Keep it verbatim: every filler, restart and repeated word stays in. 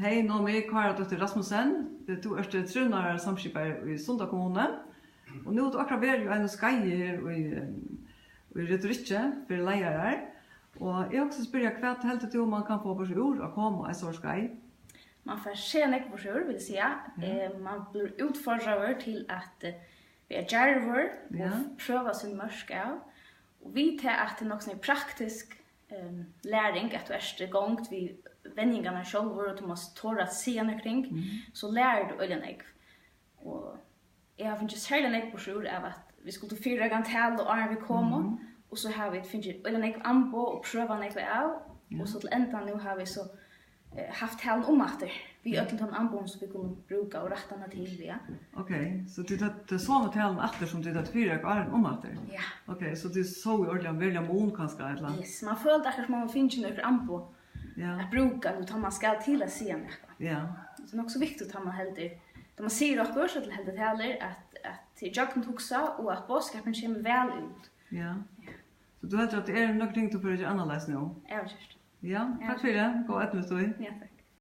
Hey Naomi Káradóttir Rasmussen, tú ert trivnaðarsamskipari í Sunda kommunu, og nú hevur tú akkurát verið í einum skeiði her í, í retorikki fyri leiðarar, og eg hugsi at spyrja, hvat heldur tú, man kann fáa burtur úr at koma á eitt sovorðið skeið? Man fær sera nógv burtur úr, vil eg siga. Ja. Eh, man blívur útfordraður til at, eh, vera djarvur og Ja. prøva sín mørk av. Og við tað at tað er nokk so praktisk, ehm, læring, at tú ert í gongd við venjingarnar sjálvur, og tú mást tora at siga nøkur ting, Mhm. so lærir tú øgiliga nógv. Og eg havi fingið serliga nógv burtur úr av, at vit skuldu fyrireika eina talu áðrenn vit komu, Mhm. og so hava vit fingið øgiliga nógv amboð og prøvað nógv av, Ja. og so til enda nú hava vit so, eh, havt taluna umaftur við Ja. øllum teimum amboðum, sum vit kunnu brúka og rætta hana til, ja. Ok, so tit høvdu somu taluna aftur, sum tit høvdu fyrireikað áðrenn umaftur? Ja. Ok, so tit sóu ordiliga veruliga mun kanska, ella? Yes, man følir akkurát, sum man fingið nøkur amboð Ja. at brúka, nú tá man skal til at siga nakað. Ja. Tað er nokk so viktigt, tá man heldur, tá man sigur okkurt, ella heldur talur, at, at tað er gjøgnumhugsað, og at boðskapurin kemur væl út. Ja. So tú heldur, at tað eru nøkur ting, tú fert at gera annarleiðis nú? Avgjørt. Ja, Ja. takk fyri. Góða eydnu við tí. Ja, takk.